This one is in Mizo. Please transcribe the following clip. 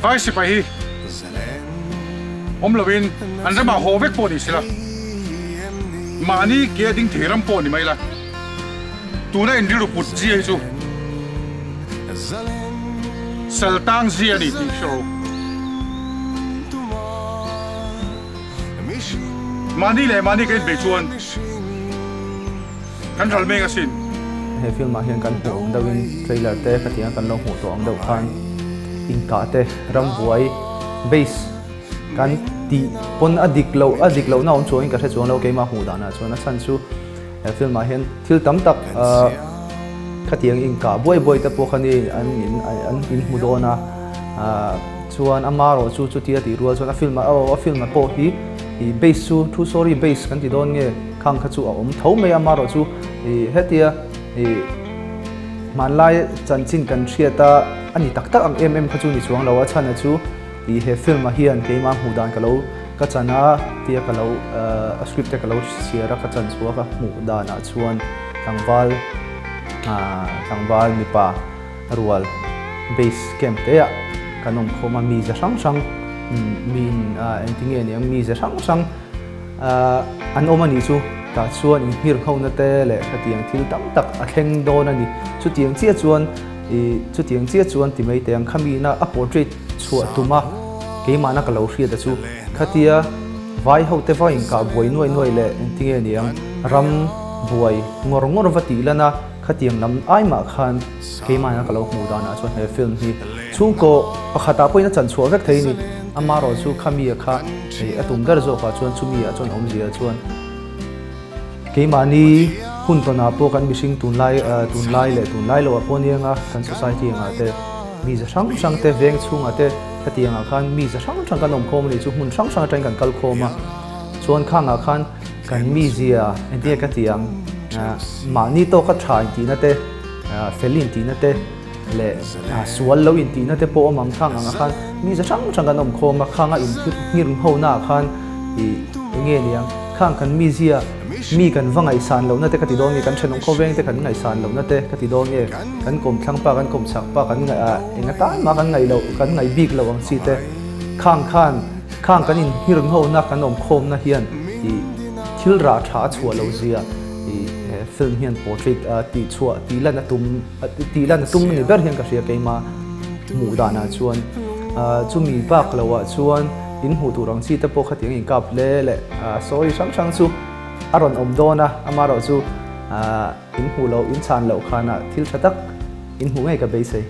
Vai sipai hi awm loin an ramah haw vek pawh ni sela, mahni ke a ding thei ram pawh ni mai la, tuna in rilru put zia hi chu sal tang zia a ni tih hre rawh u. Mahni leh mahni kan inbeih chuan kan ral mek asin. He film ah hian kan hmuh ang deuhin trailer te ka tiang kan lo hmuh tawh ang deuh khan inkah te rambuai base kan tih pawn a dik loh a dik lohna awm chuangin ka hre chuang lo keimah hmuh danah chuan a chhan chu he film ah hian thil tam tak ah khatiang inkah buai buai te pawh kha ni an in an inhmu dawn a ah chuan amarawh chu chutia tih rual chuan a film ah aw a film ah pawh hi ih base chu true story base kan ti dawn nge. Khang kha chu a awm tho mai a, amaherawhchu ih hetia ih hmanlai chanchin kan hriat a, a ni tak tak ang em em kha chu ni chuang lo a, chhan a chu ih he film ah hian keimah hmuh dan ka lo ka chan a tia ka lo a script te ka lo chhiar a ka chan chhuak a hmuh dan ah chuan tlangval ah tlangval mipa rual base camp te ah kan awm khawm a mize hrang hrang mi engtinge niang mize hrang hrang An awm a nih chu, tah chuan inhir nghona te leh khatiang thil tam tak a thleng dawn a ni. Chutiang chiah chuan ih chutiang chiah chuan ti mai teh ang khamiina a portrait chhuah tum a, keimahna ka lo hriat a chu. Khatia vai ho te va inkah buai nuai nuai leh engtinge niang ram buai ngawr ngawr va tih lan a, khatiang lam ai mah khan keimahna ka lo hmuh danah chuan he film hi chhungkaw pakhatah pawhin a chanchhuah vek thei a ni. Amaherawh chu khamia kha hei a tum ber zawkah chuan chumi ah chuan awmzia chuan keimahni hun tawnah pawh kan mihring tunlai tunlai leh tunlai loh ah pawh aniang a kan society angah te mi za hrang hrang te veng chhungah te hetiang ah khan mi za hrang hrang kan awm khawm a nih chu hmun hrang hrang atangin kan kal khawm a chuan khang ah khan kan mizia engtinge ka tih ang mahni tawka tha intihna te fel intihna te leh sual lo intihna te pawh awm ang khang ang ah khan mi za hrang hrang kan awm khawm a, khang a inhngir ho na ah khan ih eng nge niang khang kan mizia mi kan va ngaihsan lohna te ka ti dawn nge kan thenawm khawveng te kan ngaihsan lohna te ka ti dawn nge kan kawm thlang pa kan kawm chak pa kan ngaih ah eng atan mah kan ngaih loh kan ngaih bik loh ang chi te khang khan khang kan inhngir ho na kan awm khawm na hian ih thil rah tha a chhuah loh zia ih he film hian portrait a tih chhuah tih lan a tum. Tih lan a tum ni ber hian ka hria keimah hmuh danah chuan chumi bak loah chuan in hmuh tur ang chi te pawh khatiang inkap hle leh sawi hrang hrang chu a rawn awm dawn a, amaherawh chu in hmuh loh in chhan loh khanah thil tha tak in hmuh ngei ka beisei.